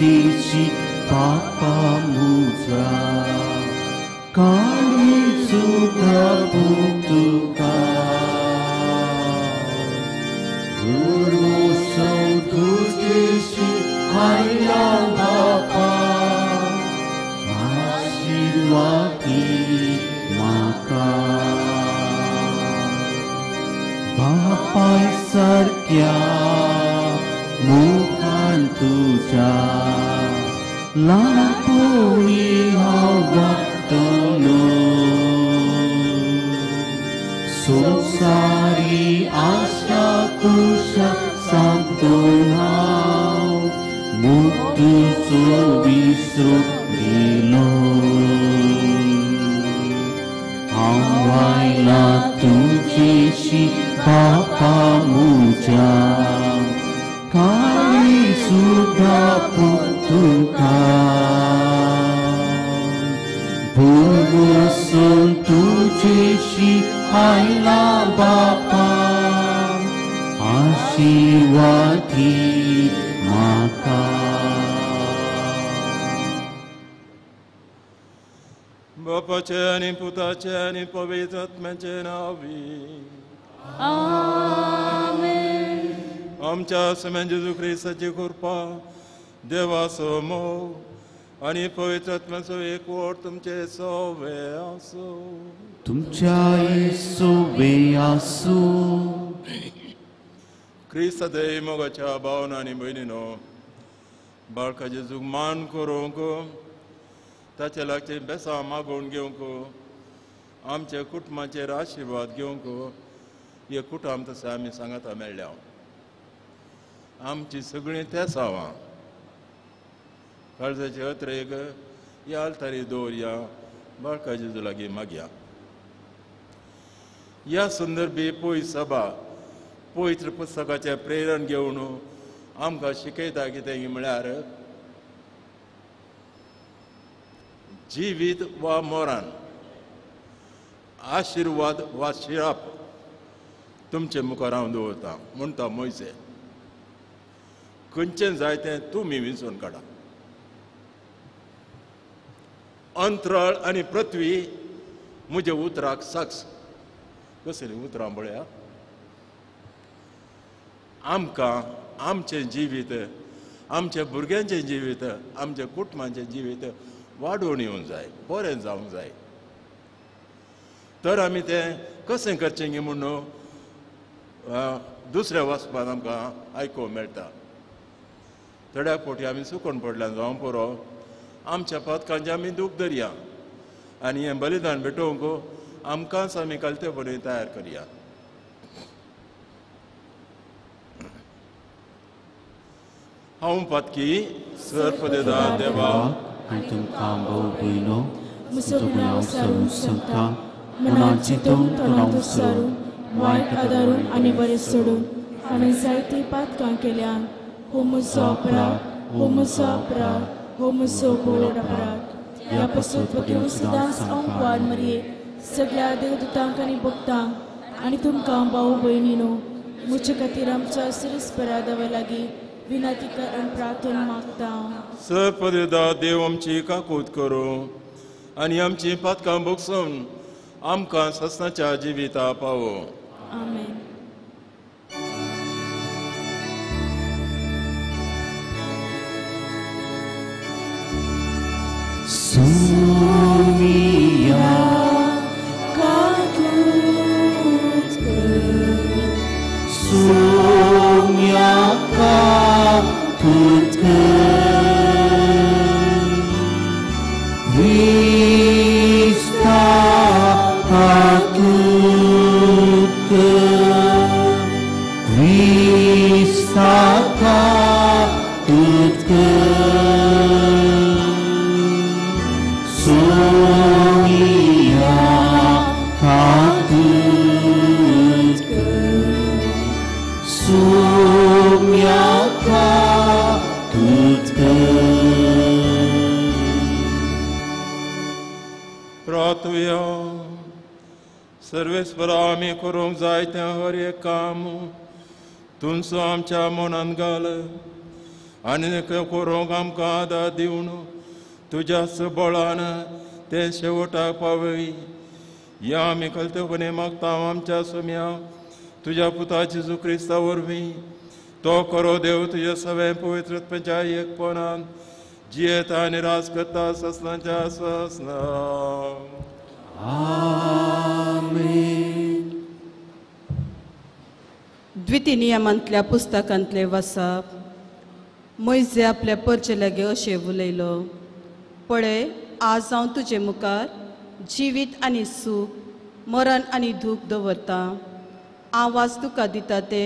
तुजेशी बापा म्हज्या काळीज तुका भरवंसो तुजेशी आयला बापा आशिर्वादी म्हाका बापाय सारक्या मुखान तुज्या ल्हानपणी हांव वागतलो संवसारी आशा कुशा सांगतो हांव मुक्तीचो विसरूंक गेलो हांव आयला तुजेशी बापा म्हज्या काळीज तुका भरवंसो तुजेशी आयला बापा आशिर्वादी म्हाका. बापाचे आनी पुताचे आनी पवित्र आत्म्याचे नांवी आमेन. आमच्या स्वाम्यान जेजू क्रिस्ताची कृपा, देवाचो मोग आनी पवित्र आत्म्याचो एकवट तुमचे सवे आसूं. तुमच्याय सोवे आसूं. क्रिस्त देव मोगाच्या भावना आनी भयणीनो, बाळका जेजूक मान करूंक, ताचे लागचे बेसां मागोवन घेवंक, आमच्या कुटुंबाचेर आशिर्वाद घेवंक हे कुटुंब तशें आमी सांगाता मेळ्ळ्या. आमची सगळीं तेसावां काळजाचे अत्रेक ह्या आल्तारी दवरया, बाळका जेजू लागीं मागया. ह्या संदर्भी पयस सभा पवित्र पुस्तकाचें प्रेरण घेवन आमकां शिकयता कितें म्हळ्यार जिवीत वा मरण, आशिर्वाद वा शिराप तुमचे मुखार हांव दवरता म्हणटा मोयसे. खंयचें जाय तें तुमी विंचून काडा. अंतराळ आनी पृथ्वी म्हज्या उतराक साक्ष. कसलीं उतरां पळया. आमकां आमचें जिवीत, आमच्या भुरग्यांचें जिवीत, आमच्या कुटुंबाचें जिवीत वाडोवन येवंक जाय, बरें जावंक जाय. तर आमी तें कशें करचें म्हूण दुसऱ्या वाचपान आमकां आयकूंक मेळटा. थोड्या फावटी आमी चुकून पडल्या जावं पुरो, आमच्या पातकांचें आमी दूख धरया आनी हें बलिदान भेटोवंक आमकांच आमी कलतेपणी तयार करया. हांव पातकी सर्पदेदा देवा आनी तुमकां भोव भयलो म्हजो गुन्यांव सारून सांगता, मनांत चिंतून तोंडांत सारून वायट आदारून आनी बरें सोडून हांवें जायतीं पातकां केल्यान. हो म्हजो अपराध, हो म्हजो अपराध, हो म्हजो व्हड अपराध. ह्या पासून वकील सदांच अंकवार मरये सगळ्या देवदूतांक आनी भक्तांक आनी तुमकां भाव भयणीनो म्हजे खातीर आमच्या सिरिस्परा देवा लागीं विनंती कर आनी प्रार्थना मागता. सर्पदेदा देव आमची काकूत करूं आनी आमची पातकां भोगसून आमकां ससनाच्या जिविता पावो. आमेन. Sumia काकूत कर, Sumia काकूत कर, Krista काकूत कर, Krista काकूत कर, Sumia काकूत कर, Sumia काकूत कर. प्रार्थुया. सर्वेस्परा आमी करूंक जाय तें हर एक काम तुमचो आमच्या मनांत घाल. आनी करूंक आमकां आदार दिवन तुज्याच बळान तें शेवटाक पावय. ह्या आमी कलतेपणी मागता आमच्या सोम्या तुज्या पुता जेजू क्रिस्ता वरवीं. तो करो देव तुज्या सगळ्या पवित्रत्वाच्या एकपणान जियेता आनी राज करता ससनाच्या ससना. आमेन. द्वितीय नियमांतल्या पुस्तकांतले वसाप. मोयजे आपल्या परचे लागीं अशें उलयलो, पळय आज हांव तुजे मुखार जिवीत आनी सूख, मरण आनी दूख दवरतां. हांव आज तुका दिता ते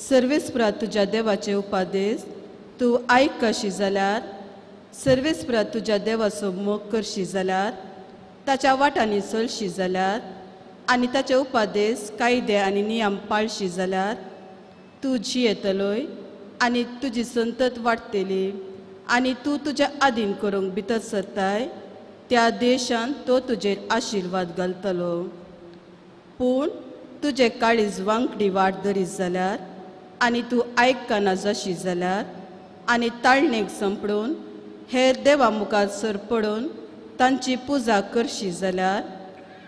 सर्वेस्परा तुज्या देवाचे उपादेश तूं आयकशी जाल्यार, सर्वेस्परा तुज्या देवाचो मोग करशी जाल्यार, ताच्या वाटांनी चलशी जाल्यार आनी ताचे उपादेश कायदे आनी नियम पाळशी जाल्यार तूं जियेतलोय आनी तुजी संतत वाडटली आनी तूं तुज्या आदीन करूंक भितर सरताय त्या देशांत तो तुजेर आशिर्वाद घालतलो. पूण तुजें काळीज वांकडी वाट धरीत जाल्यार आनी तूं आयकना जाशी जाल्यार आनी ताळणेक संपडून हेर देवा मुखार सरपडून तांची पुजा करशी जाल्यार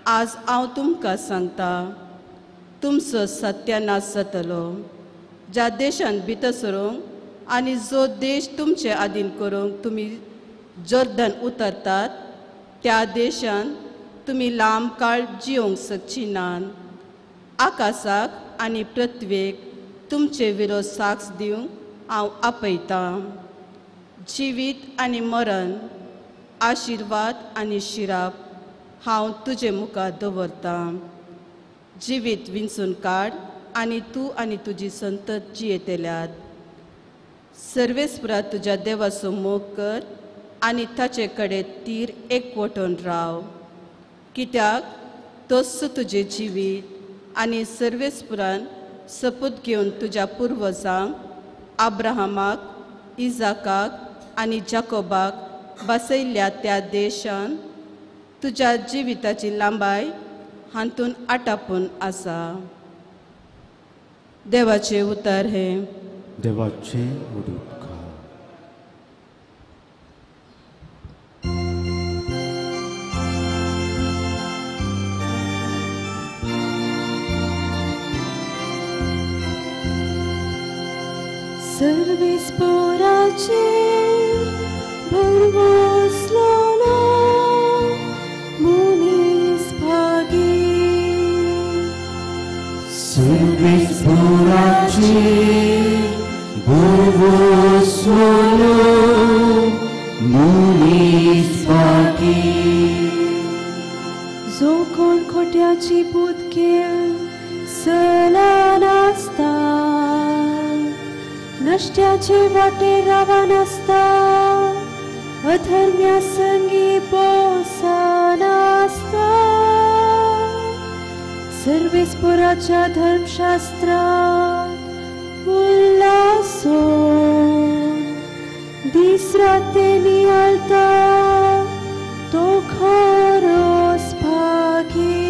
आज हांव तुमकां सांगता तुमचो सत्यानाश जातलो. ज्या देशांत भितर सरूंक आनी जो देश तुमचे आदीन करूंक तुमी जोर्दन उतरतात त्या देशांत तुमी लांब काळ जियोंक शकची नात. आकाशाक आनी पृथ्वेक तुमचे विरोध साक्ष दिवंक हांव आपयतां. जिवीत आनी मरण, आशिर्वाद आनी शिराप हांव तुजे मुखार दवरतां. जिवीत विंचून काड आनी तूं आनी तुजी संतत जियेतल्यात. सर्वेस्परा तुज्या देवाचो मोग कर आनी ताचे कडेन तीर एकवटून राव, कित्याक तोच तुजें जिवीत आनी सर्वेस्परान सपूत घेवन तुज्या पुर्वजांक आब्राहामाक, इजाकाक आनी जाकोबाक बसयल्ल्या त्या देशान तुज्या जिविताची लांबाय हातून आटापून आसा. देवाचे उतर हे देवाचे उपकार. सर्वेस्पराचेर भरवसलोलो मनीस भागी. सर्वेस्पराचेर भरवसलोलो मनीस भागी. जो कोण खोट्याची बुद्ध घेवन चलनासता, नश्ट्याचे वाटेर रावनासता, अधर्म्या संगी बसनासता, सर्वेस्पराच्या धर्मशास्त्रांत उल्लासून दीस रात ते नियाळता तो खरोच भागी.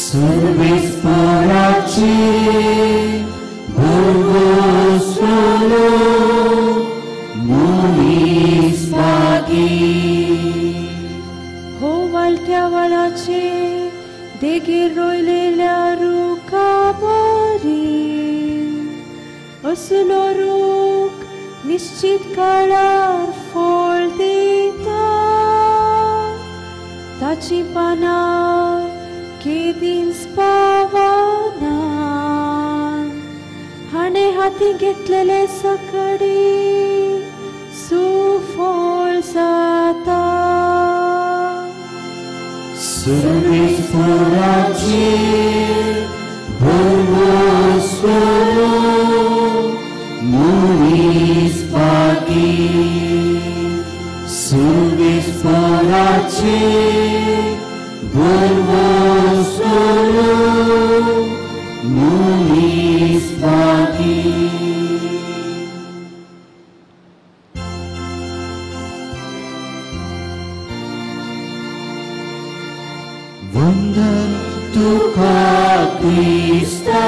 सर्वेस्पराचेर भरवसलोलो मनीस भागी. हो वालत्या वळाचे देगेर रोयलेल्या रुखा बरी असलो रूख निश्चित काळार फळ दिता, ताची पानां केदींच पावना. हाणें हाती घेतलेले सकडी सुफळ जाता. सर्वेस्पराचेर भरवसलोलो मनीस भागी. सर्वेस्पराचेर भरवसलोलो मनीस भागी. वंदन तुका क्रिस्ता,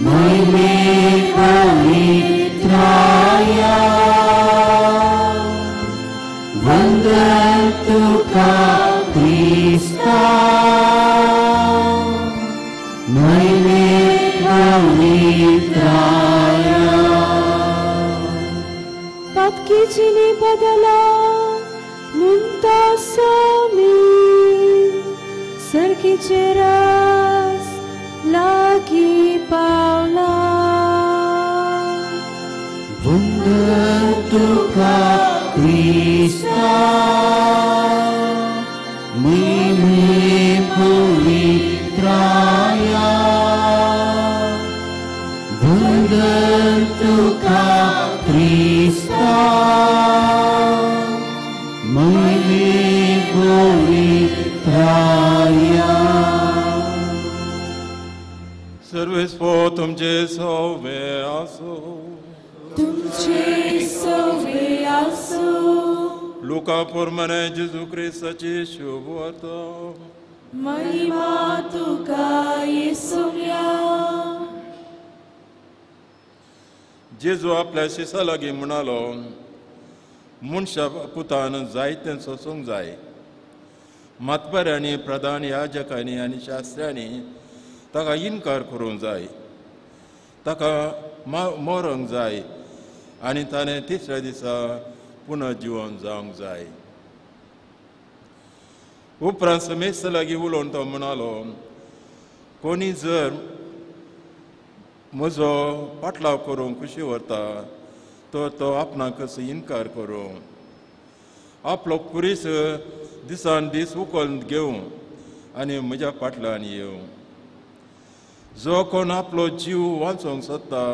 मै मयले पवित्राया वंदन तुका क्रिस्ता मयले पवित्राया। पातकीची बदला मुंता स्वामी सरकीचे रास लागी पावला। वंदन तुका क्रिस्ता मयले पवित्राया वंदन तुका क्रिस्ता मयले पवित्राया। सर्वेस्पो तुमचे सवे आसो तुमचे सवे आसो। लुका प्रमाणे जेजू क्रिस्ताची शुभ वार्ता। महिमा तुका येसुया। जेजू आपल्या शिसा लागीं म्हणालो, मनशा पुतान जायतें सोसूंक जाय। मातबऱ्यांनी, प्रधान याजकांनी आनी शास्त्र्यांनी ताका इनकार करूंक जाय, ताका मरूंक जाय आनी ताणें तिसऱ्या दिसा पुनर्जिवन जावंक जाय। उपरांत समेस्त लागीं उलोवन तो म्हणालो, कोणी जर म्हजो पाटलाव करूंक खुशी व्हरता तर तो आपणाकच इनकार करूं, आपलो खुरीस दिसान दीस उखल घेवं आनी म्हज्या फाटल्यान येवं। जो कोण आपलो जीव वाचोवंक सोदता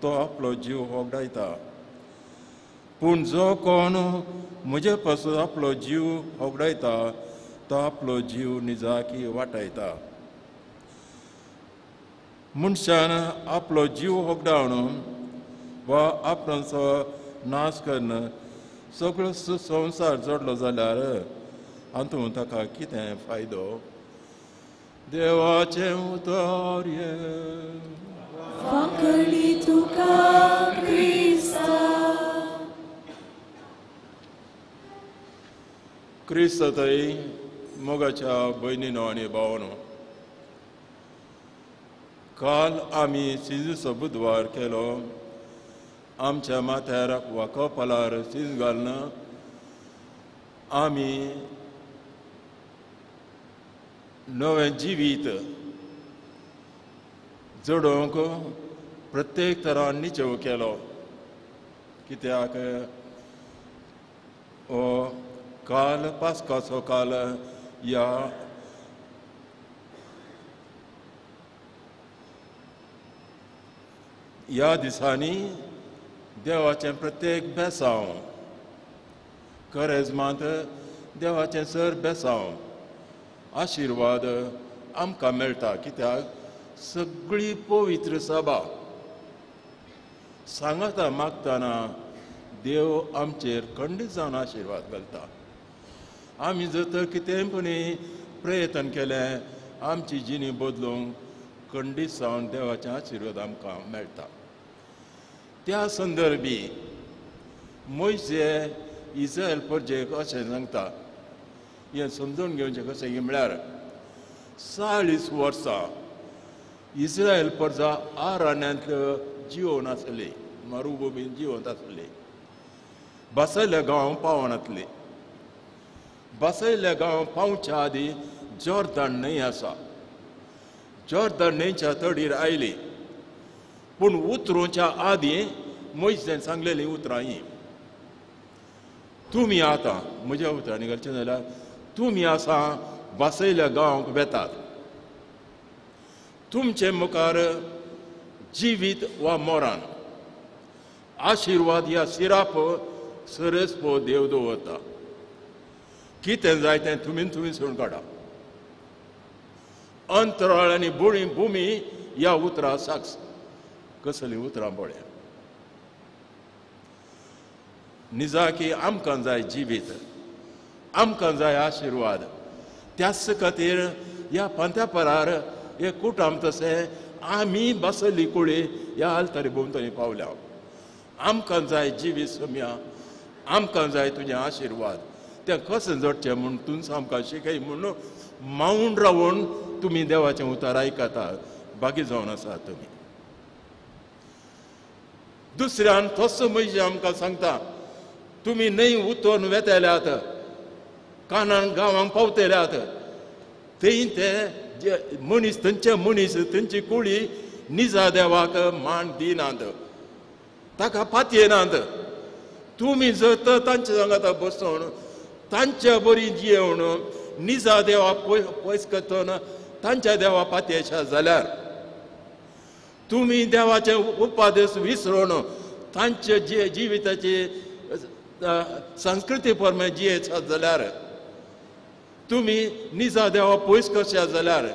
तो आपलो जीव होगडायता, पूण जो कोण म्हजे पासून आपलो जीव होगडायता तो आपलो जीव निजाकी वाटायता। मनशान आपलो जीव होगडावन वा आपणाचो नाश करून सगळो संवसार जोडलो जाल्यार हातूंत ताका कितें फायदो? देवाचें उतर हें। फांकणी तुका क्रिस्ता। क्रिस्त थंय मोगाच्या भयणीनो आनी भावानो, काल आमी सिंजूचो बुधवार केलो। आमच्या माथ्यार वा कपालार सिंज घालून आमी नवें जिवीत जोडोवंक प्रत्येक तरान निचेव केलो। कित्याक हो काल पास्काचो काल ह्या ह्या दिसांनी देवाचें प्रत्येक बेसांव करेजमांत देवाचें सर बेसांव आशिर्वाद आमकां मेळटा। कित्याक सगळी पवित्र सभा सांगता मागतना देव आमचेर खंडीत जावन आशिर्वाद घालता। आमी जर तर कितेंय पण प्रयत्न केलें आमची जिणी बदलूंक खंडीत जावन देवाचे आशिर्वाद आमकां मेळटा। त्या संदर्भी मोयजे इस्रायल परजेक अशें सांगता, हें समजून घेवचें कशें की म्हळ्यार 40 वर्सां इस्रायल परजा आरण्यांत जिवन आसली, मरुभुमीन जिवंत आसली, बसयल्ल्या गांव पावनातली। बसयल्ल्या गांव पावच्या आदीं जॉर्दन न्हंय आसा। जॉर्दन न्हंयच्या तडीर आयली, पूण उतरूच्या आदीं मोयजेन सांगलेलीं उतरां हीं, तुमी आतां म्हज्या उतरांनी घालचें जाल्यार तुमी आसा बसयल्ल्या गांवांक वेतात, तुमचे मुखार जिवीत वा मरण, आशिर्वाद ह्या सिराप सरस पो देव दवरता, कितें जाय तें तुमी तुमी सोडून काडा। अंतराळ आनी बुळी भुमी ह्या उतरां साक्ष। कसलीं उतरां पळय, निजाकी आमकां जाय जिवीत, आमकां जाय आशिर्वाद। त्याच खातीर ह्या पांथ्या परार हे कुटाम तशें आमी बसली कुळी ह्या आल्तारी भोंवतणी पावल्या. आमकां जाय जिवीत सोम्या, आमकां जाय तुजें आशिर्वाद, तें कशें जोडचें म्हूण तूंच आमकां शिकय म्हूण मावून रावून तुमी देवाचें उतर आयकता, बागी जावन आसा तुमी. दुसऱ्यान तसो म्हजे आमकां सांगता, तुमी न्हंय उतरून वेतल्यात, कानान गांवांक पावतल्यात, थंय ते जे मनीस थंयचे मनीस थंयची कुळी निजा देवाक मान दिनात, ताका पातयेनात. तुमी जर तर तांचे सांगाता बसून तांच्या बरी जियेवन निजा देवा पयस करतना तांच्या देवा पातयेशा जाल्यार तुमी देवाचे उपादेश विसरून तांचे जे जिविताची संस्कृती प्रमाणे जियेशात जाल्यार, तुमी निजा देवा पयस करशात जाल्यार,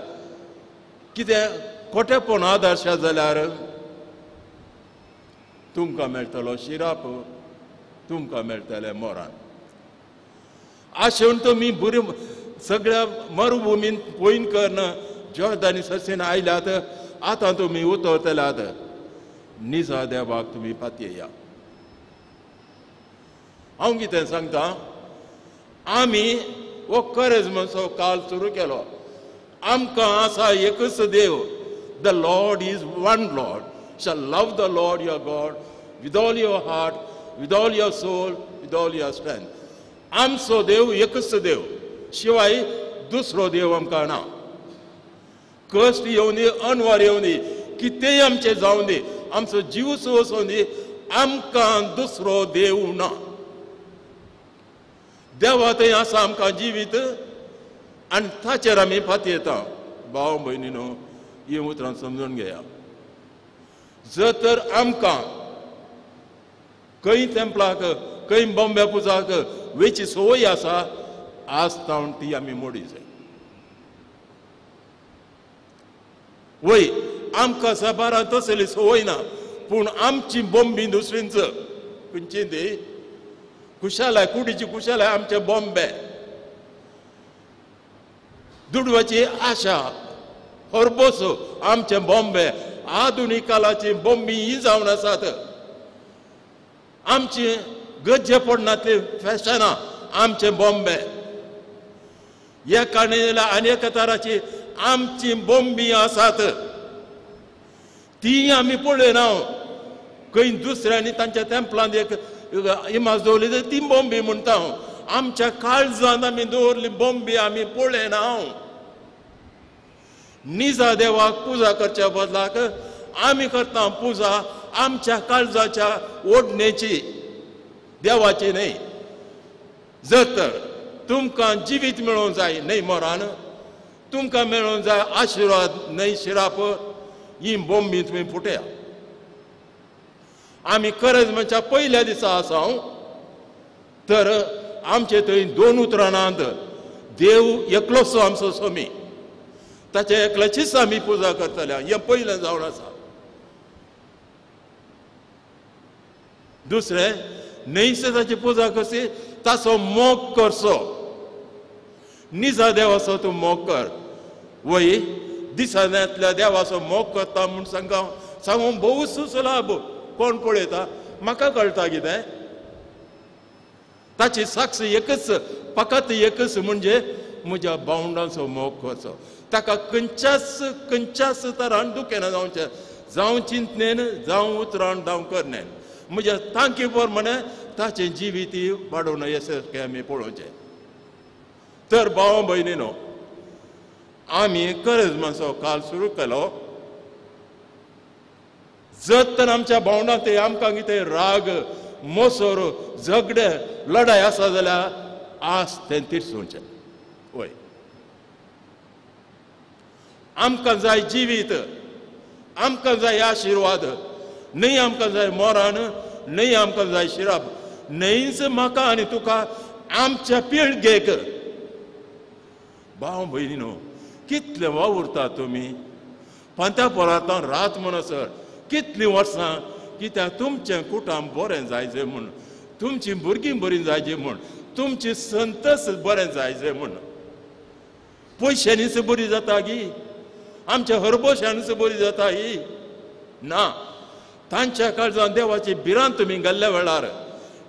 कितें खोटेपण आदारशात जाल्यार तुमकां मेळटलो शिराप, तुमकां मेळटलें मोरान. आशेवन तुमी बरी सगळ्या मरुभुमीन पयन करून जॉर्दानी ससेन आयल्यात, आतां तुमी उतरतल्यात, निजा देवाक तुमी पातयेया. हांव कितें सांगता, आमी हो करेजमाचो काल सुरू केलो. आमकां आसा एकूच देव, the Lord is one Lord, shall love the Lord your God with all your heart, with all your soul, with all your strength. आमचो देव एकूच देव, शिवाय दुसरो देव आमकां ना. कश्ट येवं दी, अनवार येवं दी, कितेंय आमचें जावं दी, आमचो जीव वचूं दी, आमकां दुसरो देव ना. देवा थंय आसा आमकां जिवीत आनी ताचेर आमी पातयेता. भाव भयणीनो, ही उतरां समजून घेया. जर तर आमकां खंय तेंपलाक, खंय बॉम्बे पुजाक वेची संवय आसा, आज तावन ती आमी मोडी जाय. वय आमकां साबारान तसली संवय ना, पूण आमची बॉम्बी दुसरींच खंयची ती खुशालाय, कुडीची खुशालाय आमचे बॉम्बे, दुडवाची आशा हरबोसो आमचे बॉम्बे, आधुनीक काळाची बॉम्बी ही जावन आसात. आमची गज्जे पडनातली फॅशनां आमचे बॉम्बे, एका आनी एका तराची आमची बॉम्बी आसात, ती आमी पळयना. खंय दुसऱ्यांनी तांच्या तेंपलांत एक इमाज दवरली तर ती बॉम्बी म्हणटा हांव. आमच्या काळजांत आमी दवरली बॉम्बी आमी पळयना. निजा देवाक पुजा करच्या बदलाक आमी करता पुजा आमच्या काळजाच्या ओडणेची, देवाची न्हय. जर तर तुमकां जिवीत मेळोवंक जाय न्हय मोरान, तुमकां मेळोवंक जाय आशिर्वाद न्हय शिराप, ही बॉम्बी तुमी फुटया. आमी करजमाच्या पयल्या दिसा आसा हांव, तर आमचे थंय दोन उतरां नात, देव एकलोसो आमचो स्वामी, ताचे एकल्याचीच आमी पुजा करतले, हें पयलें जावन आसा. दुसरें, न्हयस ताची पुजा करची, ताचो मोग करचो, निजा देवाचो तूं मोग कर. वय दिसांतल्या देवाचो मोग करता म्हूण सांगा सांगूंक भोवूच सुलाभ. कोण पळयता म्हाका कळटा कितें, ताची साक्ष एकच, फकत एकच, म्हणजे म्हज्या भावंडांचो मोग करचो. ताका खंयच्याच खंयच्याच तरान दुखेना जावचें, जावं चिंतनेन, जावं उतरान, जावं करनेन, म्हज्या तांकी प्रमाणे ताचें जिवीत वाडोवन येसारकें आमी पळोवचें. तर भाव भयणीनो, आमी करजमाचो काल सुरू केलो. जर तर आमच्या भावंडां ते आमकां कितें राग, मोसोर, झगडे, लडाय आसा जाल्यार आज तें तिरसुचें. वय आमकां जाय जिवीत, आमकां जाय आशिर्वाद, न्हय आमकां जाय मोरान, न्हय आमकां जाय शिराप, न्हयच म्हाका आनी तुका आमच्या पिळगेक. भाव भयणीनो, कितले वावुरता तुमी पांत्या पोरांत रात म्हणसर कितलीं वर्सां, कित्याक तुमचें कुटुंब बरें जायजें म्हूण, तुमचीं भुरगीं बरीं जायजी म्हूण, तुमची संतस बरें जायजें म्हूण. पयशांनीच बरी जाता गी, आमच्या हरबोशानच बरी जाता ही ना. तांच्या काळजान देवाची भिरांत तुमी घाल्ल्या वेळार,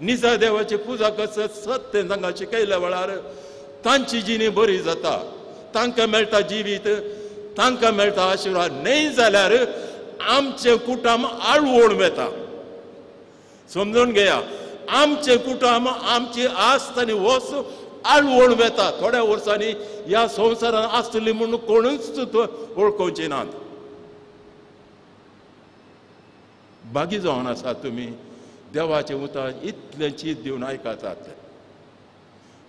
निजा देवाची पुजा कसत सत तें तांकां शिकयल्या वेळार तांची जिणी बरी जाता, तांकां मेळटा जिवीत, तांकां मेळटा आशिर्वाद. न्हय जाल्यार आमचें कुटुंब आळवण वेता. समजून घेया, आमचें कुटुंब, आमची आस्त आनी वस्त आळवण वेता. थोड्या वर्सांनी ह्या संवसारान आसतली म्हूण कोणूच वळखुची नात. बागी जावन आसा तुमी देवाचें उतर इतलें चीत दिवन आयकतात.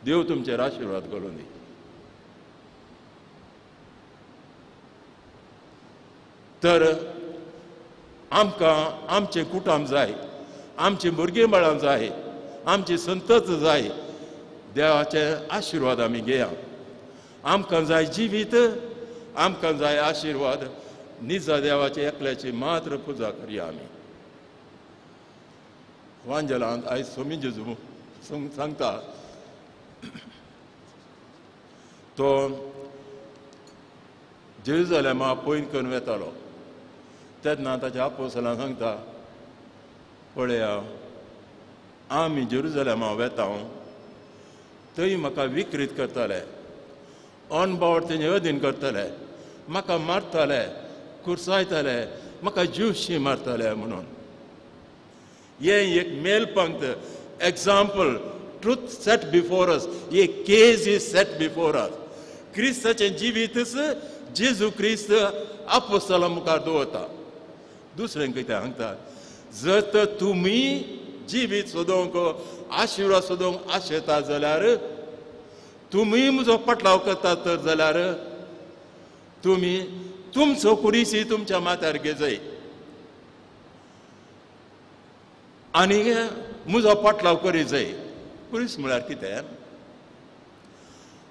देव तुमचेर आशिर्वाद घालूं दी. तर आमकां आमचें कुटुंब जाय, आमचीं भुरगीं बाळां जाय, आमची संतत जाय. देवाचे आशिर्वाद आमी घेया. आमकां जाय जिवीत, आमकां जाय आशिर्वाद. निजा देवाचे एकल्याची मात्र पुजा करया आमी. वांजेलांत आयज सोमी जेजू सांगता, तो जेरुजलेमा पयन करून वेतालो तेन्ना ताच्या आपोसलां सांगता, पळया आमी जेरुजलेमा वेता थंय म्हाका विक्रीत करताले, अनबावट तेंचे अधीन करताले, म्हाका मारताले, कुर्सायताले, म्हाका जिवशी मारताले. म्हणून हें एक mail पंक्त example, truth set before us, a case is set before us. क्रिस्ताचें जिवीतच जेजू क्रिस्त आपोस्तला मुखार दवरता. दुसरें कितें सांगता, जर तर तुमी जिवीत सोदूंक, आशिर्वाद सोदूंक आशेता जाल्यार, तुमी म्हजो पटलाव करता तर जाल्यार तुमी तुमचो कुरीसी तुमच्या माथ्यार घेजय आनी म्हजो पटलाव करी जाय. कुरीस म्हळ्यार कितें?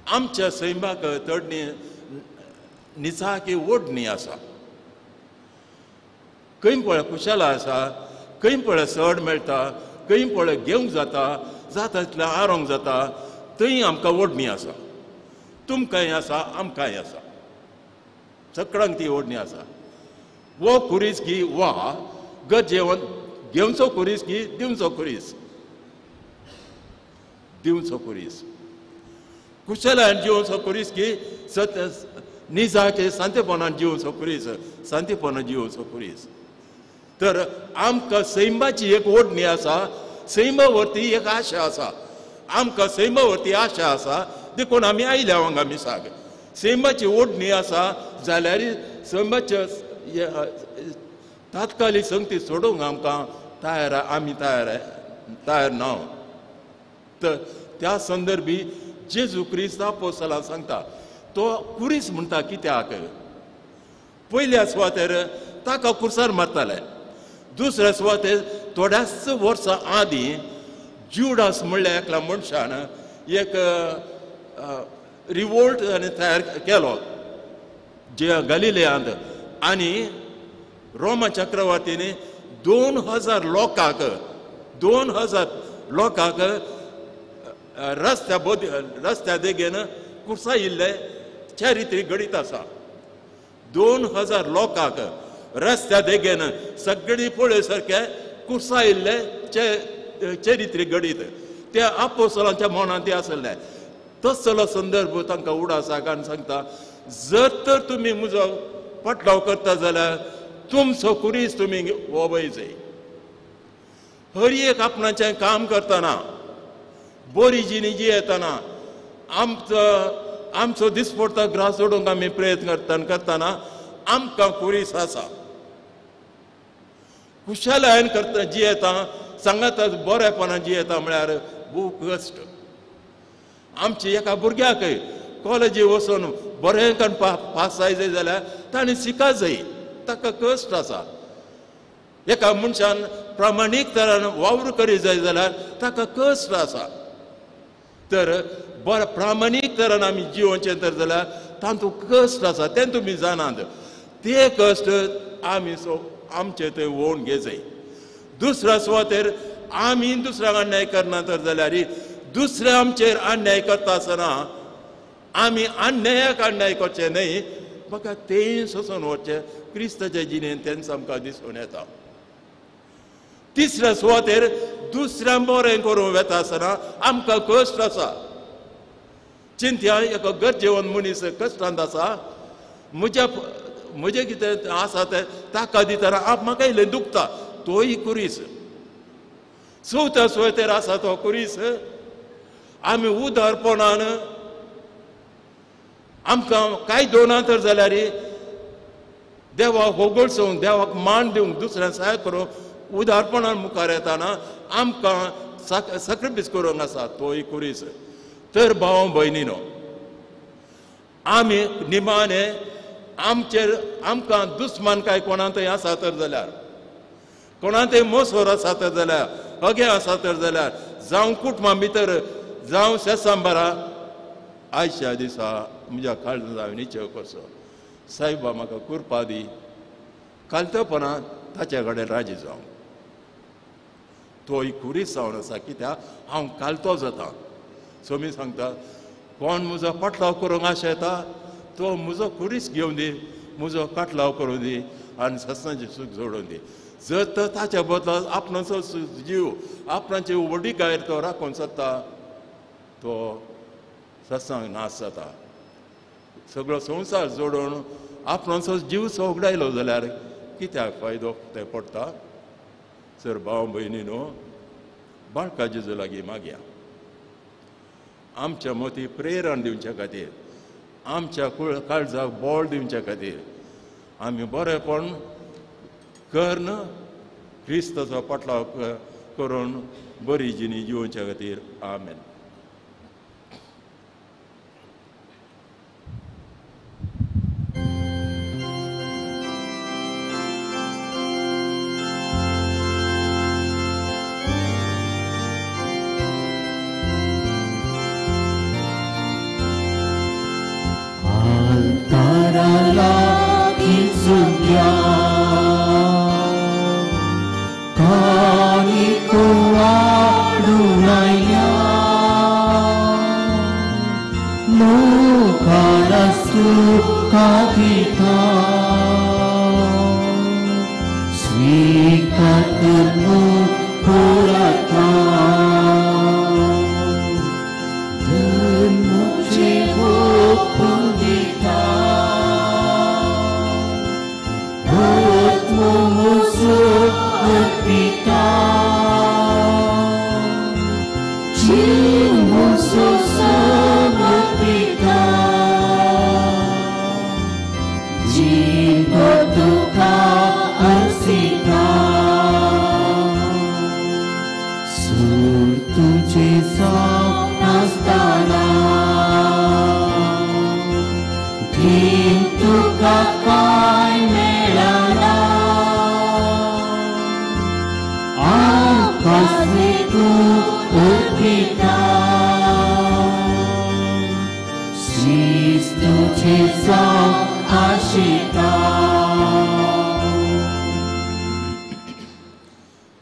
आमच्या सैमाक तडणी निचाकी ओडणी आसा. खंय पळय कुशला आसा, खंय पळय सड मेळटा, खंय पळय घेवंक जाता, जाता तितलें आरोंक जाता, थंय आमकां ओडणी आसा. तुमकांय आसा, आमकांय आसा, सगळ्यांक ती ओडणी आसा. वो कुरीस की वा गरजेवन घेवचो कुरीस की दिवचो कुरीस, दिवचो कुरीस, कुशलान जिवचो कुरीस की सत निजाचे शांतीपणान जिवचो कुरीस, शांतीपणान जिवचो कुरीस. तर आमकां सैमाची एक ओडणी आसा, सैमा वरती एक आशा आसा. आमकां सैमा वरती आशा आसा देखून आमी आयल्या हांगा मिसाक. सैमाची ओडणी आसा जाल्यार सैमाच्या तात्कालीक संगती सोडूंक आमकां तयार, आमी तयार तयार ना. तर त्या संदर्भी जेजू क्रिस्त आपोस्तलांक सांगता, तो कुरीस म्हणटा कित्याक? पयल्या सुवातेर ताका कुर्सार मारताले, दुसऱ्या सुवातेर थोड्याच वर्सां आदीं ज्युडास म्हणल्या एकल्या मनशान एक रिवोल्ट आनी तयार केलो जे गलिलियांत, आनी रोमा चक्रवर्तीने 2000 लोकांक, 2000 लोकांक रस्त्या रस्त्या देगेन कुर्सायिल्ले चरित्री घडीत आसा. 2000 लोकांक रस्त्या देगेन सगळी पळय सारके कुर्सायिल्ले चरित्री घडीत त्या आपोस्तलांच्या मनांत ते आसले. तसलो संदर्भ तांकां उडासाक आनी सांगता, जर तर तुमी म्हजो पटलाव करता जाल्यार तुमचो कुरीस तुमी वय जाय. हर एक आपणाचें काम करतना, बरी जिणी जियेतना, आमचो आमचो दिसपडटा ग्रास सोडूंक आमी प्रयत्न करतना आमकां कुरीस आसा. कुशलायन करता जियेता, सांगाता बरेपणान जियेता म्हळ्यार खूब कश्ट. आमची एका भुरग्याकय कॉलेजी वचून बरें करून पास जाय जाल्यार ताणें शिका जाय, ताका कश्ट आसा. एका मनशान प्रामाणीक तरान वावर करी जाय जाल्यार ताका कश्ट आसा. तर बरें प्रामाणीक तरान आमी जिवोवचें तर जाल्यार तातूंत कश्ट आसा, तें तुमी जाणात. ते कश्ट आमी आमचे थंय वोवन घेजय. दुसऱ्या सुवातेर आमी दुसऱ्यांक अन्याय करना तर जाल्यार दुसरे आमचेर अन्याय करता आसतना आमी अन्यायाक अन्याय करचे न्हय, म्हाका तेंय सोंसून वचचें क्रिस्ताच्या जिणेन तेंच आमकां दिसून येता. तिसऱ्या सुवातेर दुसऱ्या बरें करूंक वेता आसतना आमकां कश्ट आसा. चिंत्या एक गरजेवन मनीस कश्टांत आसा, म्हज्या म्हजें कितें आसा तें ताका दितना आप म्हाका इल्लें दुखता, तोय कुरीस. चवथ्या सुवातेर आसा तो कुरीस. आमी उदारपणान आमकां कांय दोना तर जाल्यार देवाक होगळसूंक, देवाक मान दिवंक, दुसऱ्यांक सहाय करूंक उदारपणान मुखार येताना आमकां सॅक्रिफायस करूंक आसा, तोय कुरीस. तर भाव भयणीनो, आमी निमाणे आमचेर आमकां दुस्मान काय कोणांतय आसा तर जाल्यार, कोणांतय मोसोर आसा तर जाल्यार, अगे आसा तर जाल्यार, जावं कुटुंबा भितर, जावं शेसांबारा, आयच्या दिसा म्हज्या काळजान हांवें निश्चय करचो, सायबा म्हाका कुरपा दी कालतपणान ताच्या कडेन राजी जावं. तोय कुरीस जावन आसा, कित्याक हांव कालतो जाता. सोमी सांगता, कोण म्हजो पाटलाव करूंक आशेता तो म्हजो कुरीस घेवन दी, म्हजो काटलाव करूं दी आनी सत्सांचें सूख जोडून दी. जर तर ताच्या बदला आपणाचो जीव, आपणाची व्हडी गायर तो राखून सोदता, तो सत्संग नाश जाता. सगळो संवसार जोडून आपणाचो जीव सोगडायलो जाल्यार कित्याक फायदो तें पडटा. सर भाव भयणी न्हू, बाळका जेजू लागीं मागया आमच्या मती प्रेरण दिवच्या खातीर, आमच्या काळजाक बळ दिवच्या खातीर आमी बरेपण करून क्रिस्ताचो पाटलाव करून बरी जिणी जिवच्या खातीर. आमेन.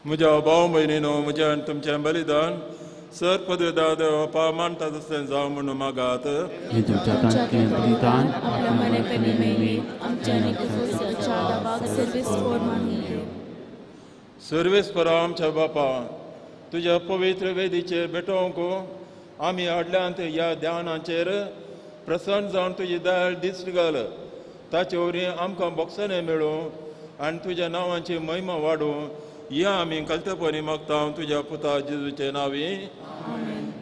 म्हज्या भाव भयणीनो, म्हज्या आनी तुमचें बलिदान सर पदवेदार देवा मानता तशें जावं म्हणून मागात. सर्वेस्परा आमच्या बापा, तुज्या पवित्र वेदीचेर भेटोवंक आमी हाडल्यांत ह्या ध्यानाचेर प्रसन्न जावन तुजी दयाळ दिश्ट घाल, ताचे वरवीं आमकां बोगसणें मेळूं आनी तुज्या नांवाची महिमा वाडूं. या आमी कल्तपणी मागता तुज्या पुता जेजूचे नांवी.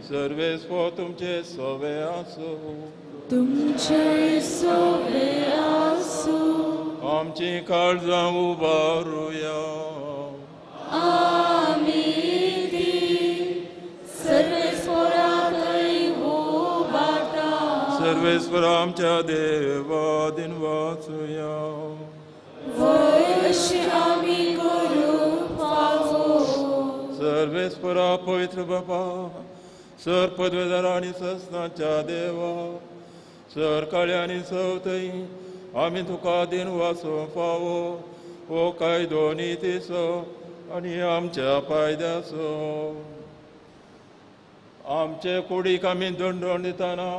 सर्वेस्पर तुमचे सोवे आसूं, तुमचे सोवे आसूं. आमची काळजां उबारुया, आमी ती सर्वेस्परा थंय उबारता. सर्वेस्पर आमच्या देवा दिन वाचुया. वयशी आमी करूंक फावो. सर्वेस्परा पवित्र बापा, सर पदवेदार आनी ससनाच्या देवा, सर काळ्या आनी सवतय आमी तुका दिन वाचूंक फावो. हो कायदो नितीचो आनी आमच्या फायद्याचो. आमचे कुडीक आमी दंडण दितना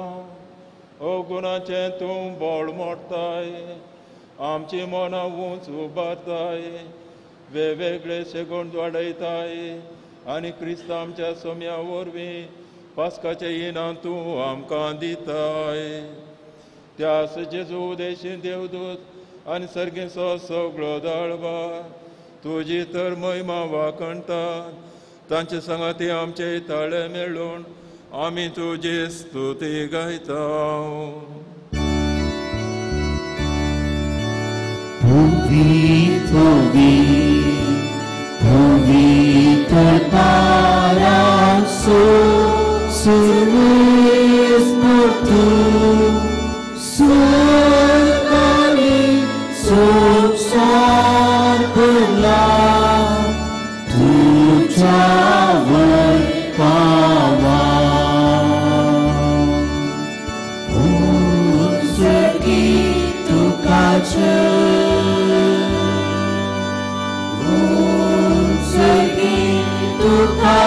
अवगुणाचें तूं बोळ मोडताय, आमची मनां उंच उबारताय, वेगवेगळे शेगूण वाडयताय आनी क्रिस्त आमच्या सोम्या वरवीं पास्काचें इनाम तूं आमकां दिताय. त्यास जेजू देशी देवदूत आनी सर्गेचो सगळो दाळबा तुजी तर महिमा वाखणटा. तांचे सांगाती आमचे ताळे मेळून आमी तुजी स्तुती गायता. पवित्र पवित्र पारासो सुरवेस्मतु सुरकाली संसार भरला तुझ्यावर पावा. उत्सर्गी तुका उत्सर्गी तुका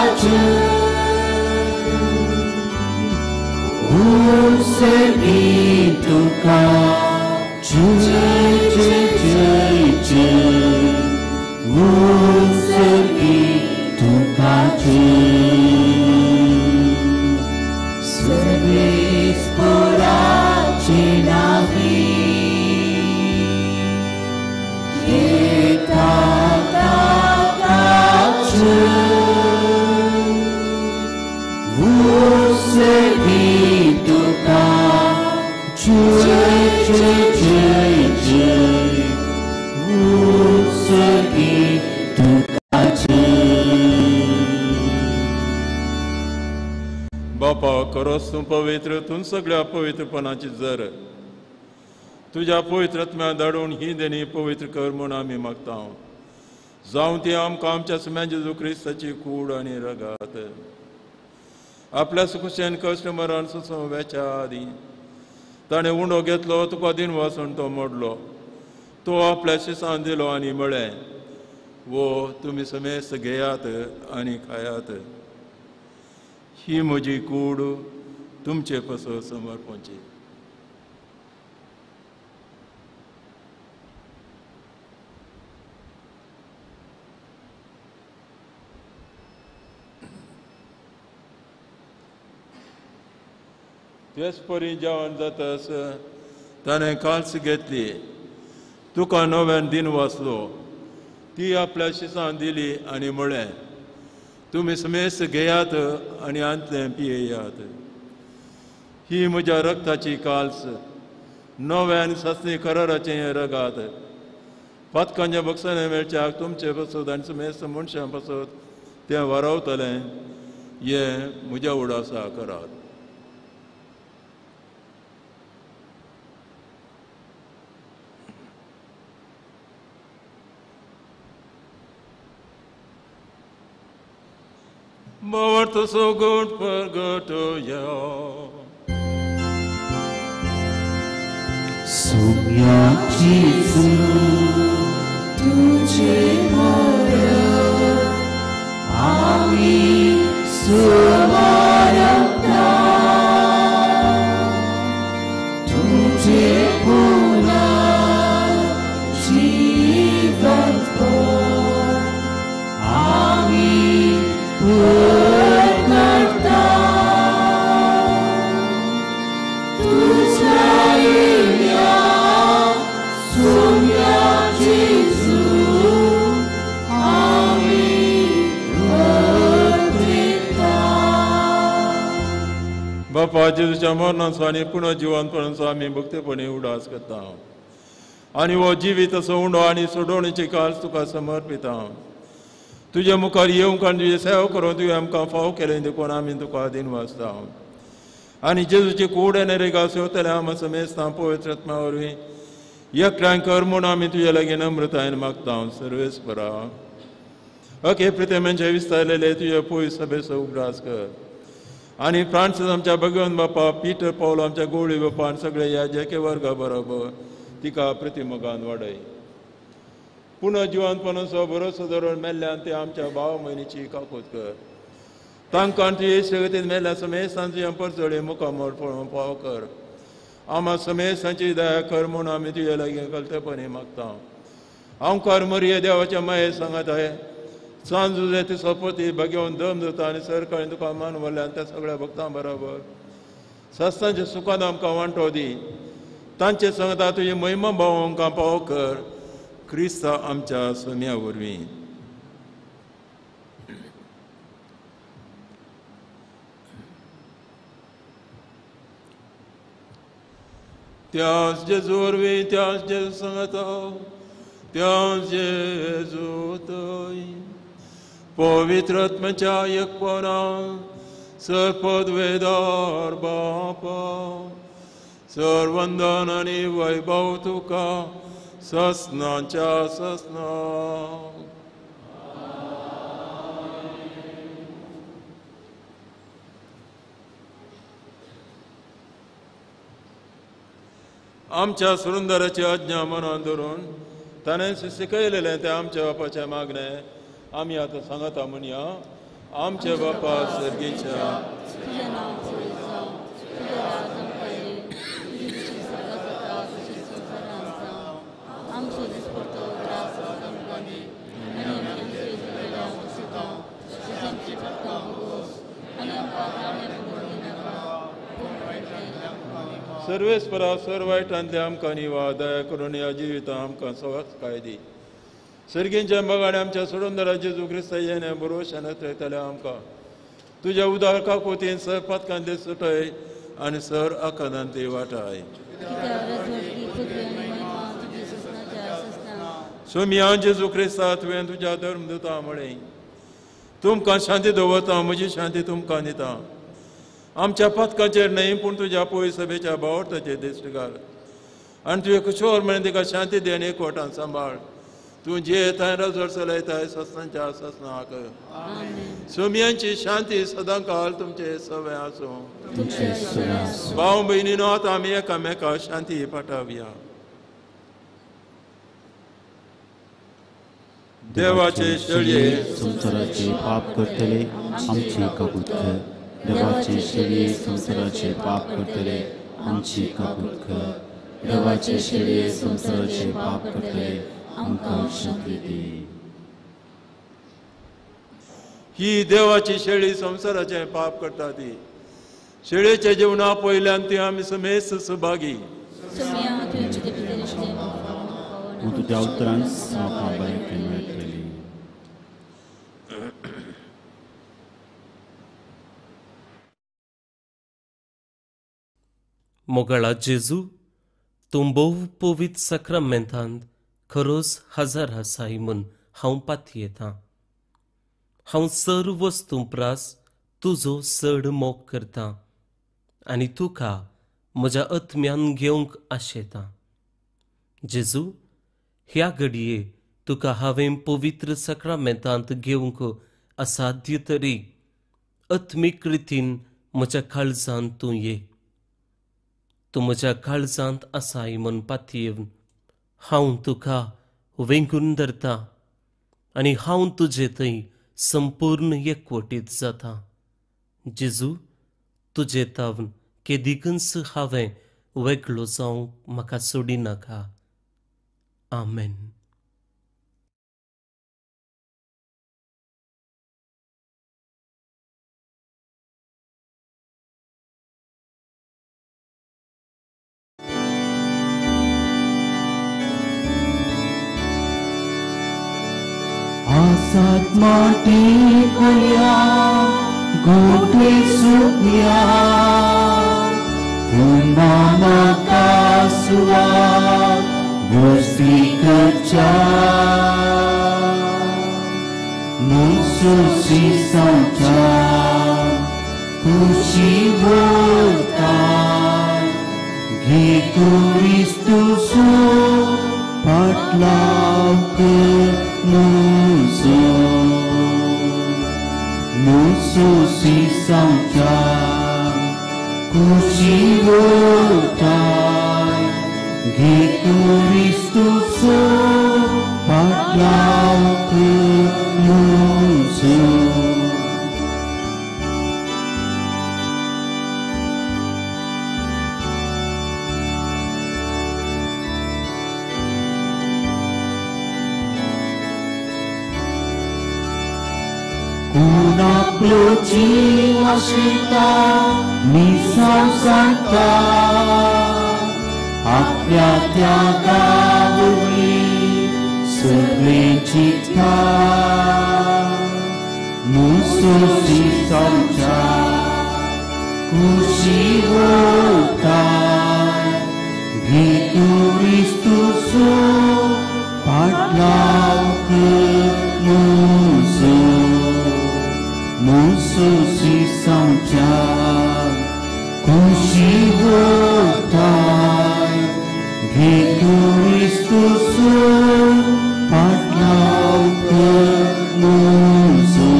उत्सर्गी तुका जय जय जय जय उत्सर्गी तुका सर्वेस्पराचे नावी येता ताकाच उत्सर्गी तुका जय जय जय जय उत्सर्गी तुका जय. बापा खरोच तूं पवित्र, तूं सगळ्या पवित्रपणाची जर तुज्या पवित्र आत्म्या धाडून ही देणी पवित्र कर म्हूण आमी मागता. जावं ती आमकां आमच्या सुम्या जेजू क्रिस्ताची कूड आनी रगात. आपल्या सुकुशेन कश्ट मरण सुसो वेच्या आदीं ताणें उंडो घेतलो, तुका दिन वासून तो मोडलो, तो आपल्या शिसान दिलो आनी म्हळें, वो तुमी समेस्त घेयात आनी खायात, ही म्हजी कूड तुमचे पासत समर्पणची. तेच परी जेवण जातास ताणें काल्स घेतली, तुका नव्यान दिन वाचलो, ती आपल्या शिसान दिली आनी म्हळें, तुमी समेस्त घेयात आनी आंतलें पियेयात, ही म्हज्या रक्ताची काल्स, नव्या आनी सासणी कराराचें हें रगात. पातकांच्या बक्षाने मेळच्याक तुमचे पासत आनी समेस्त मनशां पासत तें वारावतलें, हें म्हज्या उडासा करात. Morto so good purgatorio. Sumya Jesu, tujhe mora, ami sumarata, tujhe puna jivan ko, ami करता तुझ्या येण्या सोम्या जेजू आमी अर्पिता. बापा जेजूच्या मरणाचो आनी पुनर्जिवनपणाचो आमी भक्तीपणी उडास करता आनी हो जिवीत असो उंडो आनी सोडोवणेची काल तुका समर्पिता. तुज्या मुखार येवंक आनी तुजें सेवा करून तुवें आमकां फाव केलें देखून आमी तुका अधीन वाचता. आनी जेजूची कूड आनी रेगा सेवतले आमी समेस्तां पवित्र आत्मा वरवीं एकठांय कर म्हूण आमी तुज्या लागीं नम्रतायेन मागता. सर्वेस्परा अके प्रितमेंचे विस्तारलेले तुजे पयस सभेचो उगडास कर आनी फ्रांसीस आमच्या भगवंत बापा, पीटर पावल आमच्या गोळी बापा आनी सगळे ह्या जेके वर्गा बरोबर तिका प्रतिमोगान वाडय. पुनर्जिवनपणाचो भरोसो धरून मेल्ल्यान ते आमच्या भाव भयणीची काकूत कर. तांकां तुजे इश्टगतीन मेल्ल्या समेस्तांची परजळी मुखामोड पळोवंक फाव कर. आमा समेसांची दया कर म्हूण आमी तुजे लागीं कलतेपणी मागता. आमकार मरिये देवाच्या माये सांगात आहे सांज तुजें ती सोपती बगेवन दम जाता आनी सरकारान तुका मान व्हरल्यान त्या सगळ्या भक्तां बरोबर सस्तांच्या सुखान आमकां वांटो दी. तांचे सांगता तुजी महिमा भाव आमकां पावो कर क्रिस्ता आमच्या सोम्या वरवीं. त्याच जेजू वरवीं, त्याच जेजू सांगता, त्याच जेजू थंय पवित्र आत्म्याच्या एकपणान सरपदवेदार बापा सर्वंदन आनी वैभव तुका ससनाच्या ससना. आमच्या सुरुंदराची आज्ञा मनान धरून ताणें शिकयलेलें तें आमच्या बापाचें मागणें आमी आतां सांगता म्हणया. आमच्या बापा सर्गीच्या सर्वेस्परा सर वायटांतले आमकां निवा दया करून ह्या जिवितां आमकां सवास काय दी. सर्गींच्या मोगान आमच्या सोडून जेजू क्रिस्ता येणे बरोवशान थंयतले आमकां तुज्या उदार काकोतीन सर पातकांतले सुटय आनी सर आकादांतली वाटाय. सोमिया जेजू क्रिस्ता तुवें तुज्या धर्म दिता म्हळें तुमकां शांती दवरता म्हजी शांती तुमकां दिता. आमच्या पातकांचेर न्हय पूण तुज्या पय सभेच्या बावडताचेर दिश्ट घाल आनी तुवें कुशोर म्हणून तिका शांती दी आनी एकवटान सांबाळ. तूं जे थंय रजवड चलयताय ससनाच्या ससनाक. सोमियांची शांती सदां काल तुमचे सवे आसूं. भाव भयणीनो आतां आमी एकामेका शांती पाठावया. देवाचे शेळये संवसाराचे पाप करतले आमची कबूत कर. देवाचे शेळये संवसाराचे पाप करतले आमची कबूत कर. देवाचे शेळये संवसाराचे पाप करतले आमकां शांती दी. ही देवाची शेळी संवसाराचें पाप करता ती शेळयेच्या जेवणा पयल्यान ती आमी समेस्त सुभागी. तुज्या उतरान म्हाका बरें मेळटली. मोगाळा जेजू, तूं भोव पवित्र साक्रामेंतांत खरोच हजार आसाय म्हूण हांव पातयेतां. हांव सर वस्तूं प्रास तुजो चड मोग करतां आनी तुका म्हज्या आत्म्यान घेवंक आशेतां. जेजू, ह्या घडये तुका हांवें पवित्र साक्रामेंतांत घेवंक असाध्य तरी आत्मीक रितीन म्हज्या काळजांत तूं ये. तूं म्हज्या काळजांत आसाय म्हूण पातयेवन हांव तुका वेंगून धरता आनी हांव तुजे थंय संपूर्ण एकवटीत जाता. जेजू, तुजे तावन केदिकूच हांवें वेगळो जावंक म्हाका सोडिनाका. आमेन. आसात माटी कोल्या गोठे सुकया पूण म्हाका सुवात वस्ती करच्या मुसुसी सांच्या खुशी वता घे क्रिस्तुसो फाटलाव कर मुजो मुसुसी सांच्या खुशी वताय घे क्रिस्तुसो फाटलाव कर मुजो. कोण आपलो जीव आशिता मिसांव सांगता आपल्या त्यागा वरवीं सगळें जिखता मुसोसी जावच्या खुशी वताय घे तूं क्रिस्तूचो पाटलाव कर मुजो मुसोसी जावच्या खुशी वताय घे तूं क्रिस्तूचो पाटलाव कर मुजो.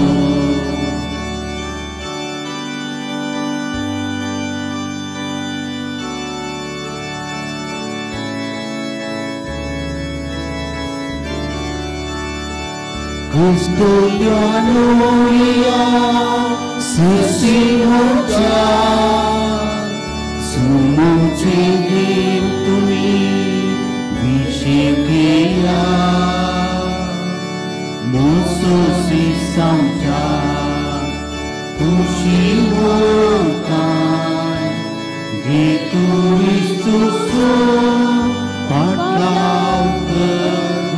Cristo Sisimoja Sumuchingim tumi Vishekeya Muso Sisamja Kushivotai Getu Istuso Patlau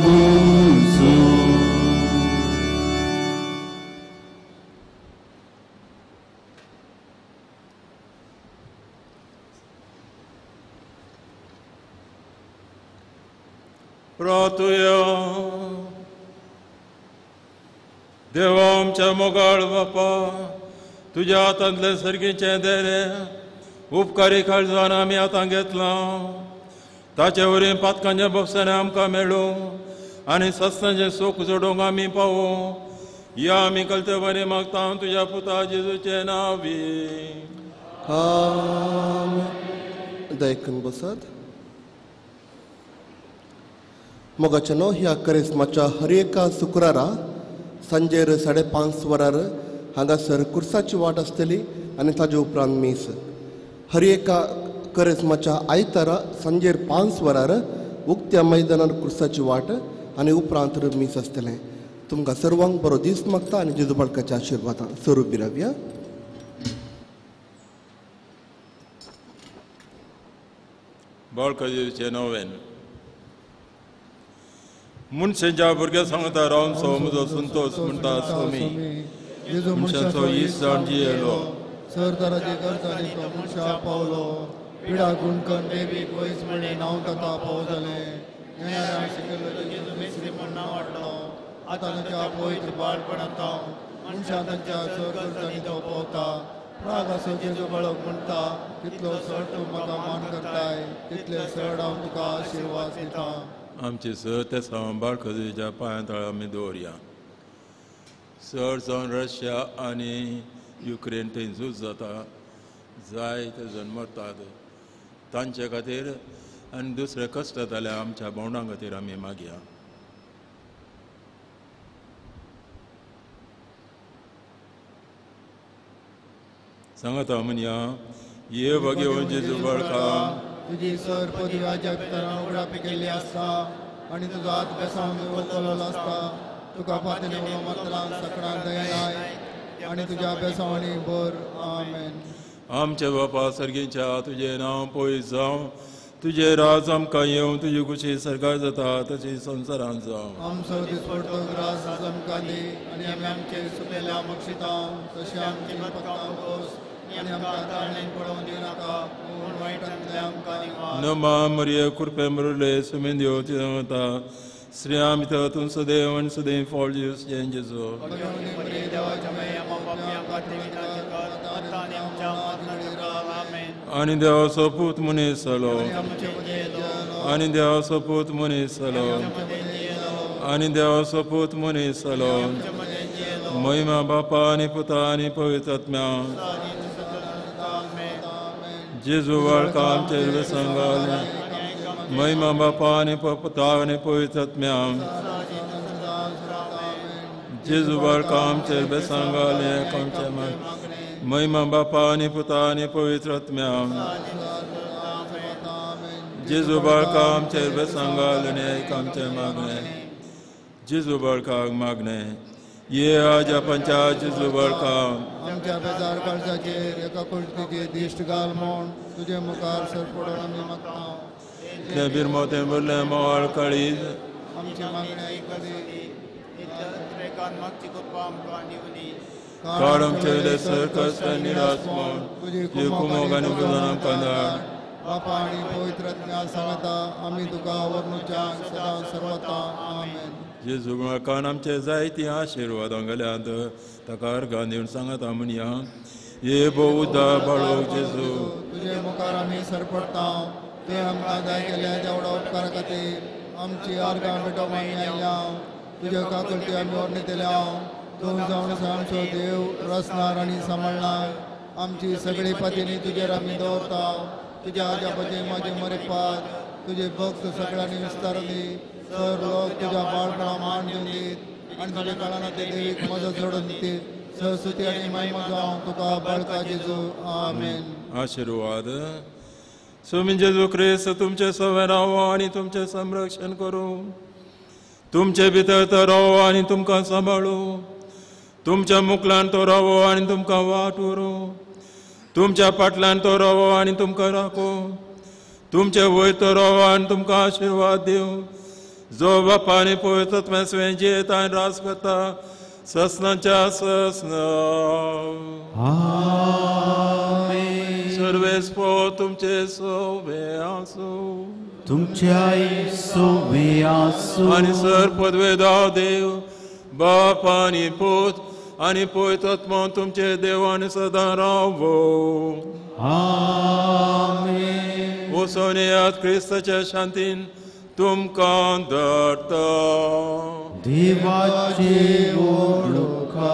Muso. प्रातुया देवा आमच्या मोगाळ बापा तुज्या हातांतलें सर्गीचें देणें उपकारी काळजान आमी आतां घेतलां ताचे वरवीं पातकांच्या भोगसणें आमकां मेळूं आनी सस्तांचें सूख जोडूंक आमी पावूं या आमी कलते बरें मागता तुज्या पुता जेजूचें नांवी. दयकून बसात. मोगाच्या न्हू ह्या करिस्माच्या हर एका शुक्रारा सांजेर 5:30 वरार हांगासर कुर्साची वाट आसतली आनी ताजे उपरांत मीस. हर एका करिस्माच्या आयतारा सांजेर 5 वरार उक्त्या मैदानार कुर्साची वाट आनी उपरांत मीस आसतलें. तुमकां सर्वांक बरो दीस मागता आनी जेजू बाळकाच्या आशिर्वादान स्वरूप बिरावया. बाळका जेजूचें नोवेन. मनशाच्या भुरग्या सांगता रावनचो म्हजो संतोष म्हणटा स्वामी मनशाचो इस जाण जियेलो सरदाराची गरजांनी तो मनशा पावलो पिडा गुणकन देवीक वयस म्हणलें नांव ताका पाव जालें न्यायान शिकयलो जेजू मेस्त्री म्हण नांव हाडलो आतां ताच्या पवित्र बाळपणांत मनशां तांच्या सर गरजांनी तो पावता राग आसो जेजू बाळक म्हणटा तितलो सड तूं म्हाका मान करताय तितले सड हांव तुका आशिर्वाद दिता. आमची सर ते सांबाळ खजेच्या पांया तळा आमी दवरया. चड जावन रशिया आनी युक्रेन थंय झूज जाता जायते जण मरतात तांचे खातीर आनी दुसरे कश्ट जाताले आमच्या भावंडां खातीर आमी मागया. सांगता म्हणया ये भगेवन जेजू बाळका तुजी सर पदव्या जगतना उगडापी केल्ली आसता आनी तुजो हात बेसावन उखललो आसता तुका फातीन उलो मारतला सकडान दयाय आनी तुज्या बेसावांनी भर. आमेन. आमच्या बापा सर्गीच्या तुजें नांव पयस जावं तुजें राज आमकां येवं तुजी खुशी सरकार जाता तशी संवसारांत जावं. आमचो दिसपडतो ग्रास आमकां दी आनी आमी आमचे सुकेल्या बक्षिता तशें आमची पत्ता खोस आनी आमकां ताळणेन पडोवन दिवनाका पूण वायटांतलें आमकां निवार. नमा मरिये कृपे मुरले सुमेन देव तिता श्री आमी तूं सदैव आनी सदैव फॉल दिवस जय जेजू. आनी देवाचो पूत मनीस जालो आनी देवाचो पूत मनीस जालो आनी देवाचो पूत मनीस जालो. महिमा बापा आनी पुता आनी पवित्र आत्म्या. जेजू बाळका आमचे सांगाले महिमा बापा आनी पुता आनी पवित्र आत्म्या. जेजू बाळका आमचे बेसांगाले आमचे महिमा बापा आनी पुता आनी पवित्र आत्म्या. जेजू बाळका आमचे बेसांगाले आमचे मागणे जेजू बाळकाक मागणे ये आजापांच्या जेजू बाळका आमच्या बेजार काळजाचेर एका कुळतीची दिश्ट घाल म्हूण तुजे मुखार सरपडून आमी मागता. इतलें बिरमोतें भरलें मोवाळ काळीज आमची मागणी आयकली. मागची कृपा आमकां दिवनी. काड आमचे वयले सर कश्ट आनी निराश म्हूण तुजे कुमोक आनी उपजन आमकां धाड. बापा आनी पवित्र आत्म्या सांगता आमी तुका वर्णुच्या सदां सर्वता. आमेन. जेजू बाळकान आमचे जायतीं आशिर्वादां घाल्यात ताका अर्गां दिवन सांगता म्हणया. ये बहुदा बाळोक जेजू तुजे मुखार आमी सरपडटा. ते आमकां जाय केल्या तेवडो उपकार खातीर आमची अर्गां भेटोवंक आमी आयल्या. तुज्या काकुळटी आमी वर्णितल्या. तूं जावन आमचो देव रचणार आनी सांबाळणार. आमची सगळी पातीनी तुजेर आमी दवरता. तुज्या आजापाचे म्हाजे मरेपात तुजे भक्त सगळ्यांनी विस्तारली. सर लोक तुज्या बाळपणा मान दिवन दीत आनी तुज्या काळान ते देवीक मदत जोडून दित. सरस्वती आनी महिमा जावं तुका बाळका जेजू. आमेन. आशिर्वाद. स्वामी जेजू क्रिस्त तुमचे सवे रावो आनी तुमचें संरक्षण करूं. तुमचे भितर तो रावो आनी तुमकां सांबाळू. तुमच्या मुखल्यान तो रावो आनी तुमकां वाट व्हरूं. तुमच्या फाटल्यान तो रावो आनी तुमकां राखो. तुमचे वयर तो रावो आनी तुमकां आशिर्वाद दिवं. जो बापा आनी पवित्र आत्म्या स्वयं जियेता आनी राज करता ससनाच्या ससना. सर्वेस्पो तुमचे सोवे आसूं. तुमच्याय सोवे आसूं. आनी सर पदवेदा देव बाप आनी पूत आनी पवित्र आत्मो तुमचे देव आनी सदां रावो. आमेन. वचून येयात क्रिस्ताच्या शांतीन तुमकां धाडटा. देवाचे ओळखा.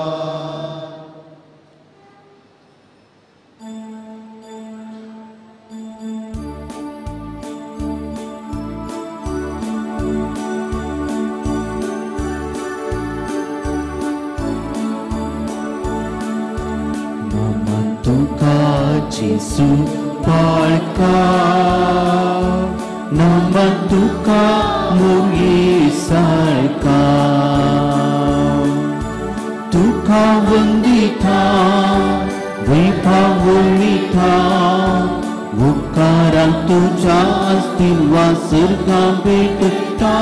तुका जेजू बाळका नमन तुका मोगी सारका. तुका वंदिता वैभावनिता उपकारां तुज्या आसतील सर्गां भेटता.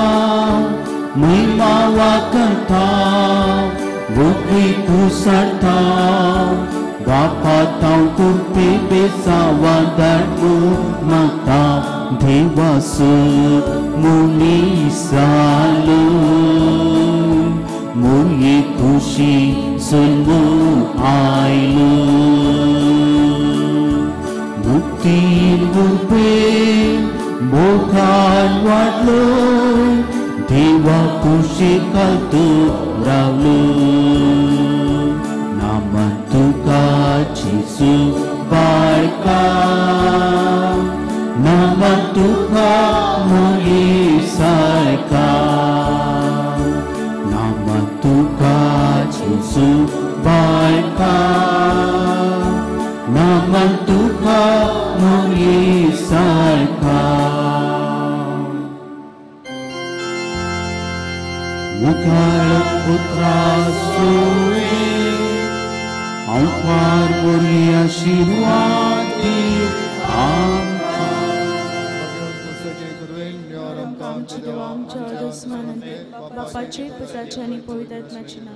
महिमा वाकता वोगळी पुसाडता. बापा तांव कुर्पे बेसावा धाडू मागता. देवास मुनी सालो मुये खुशी सल्लो आयलो. मुक्तीन मुर्पे मोखान वाडलो. देवा खुशी घालतो रावलो. नामन तुका जेजू बाळका नमन तुका मोगी सारका. नमन तुका जेजू बाळका नमन तुका मोगी सारका. मुखार पुत्रा सोवे हांव मोरी आशिर्वाद दी आमकां. आमच्या देवा आमच्या दुस्मानांत बापाचे पुताचे आनी पवित्र आत्म्याचे नांव.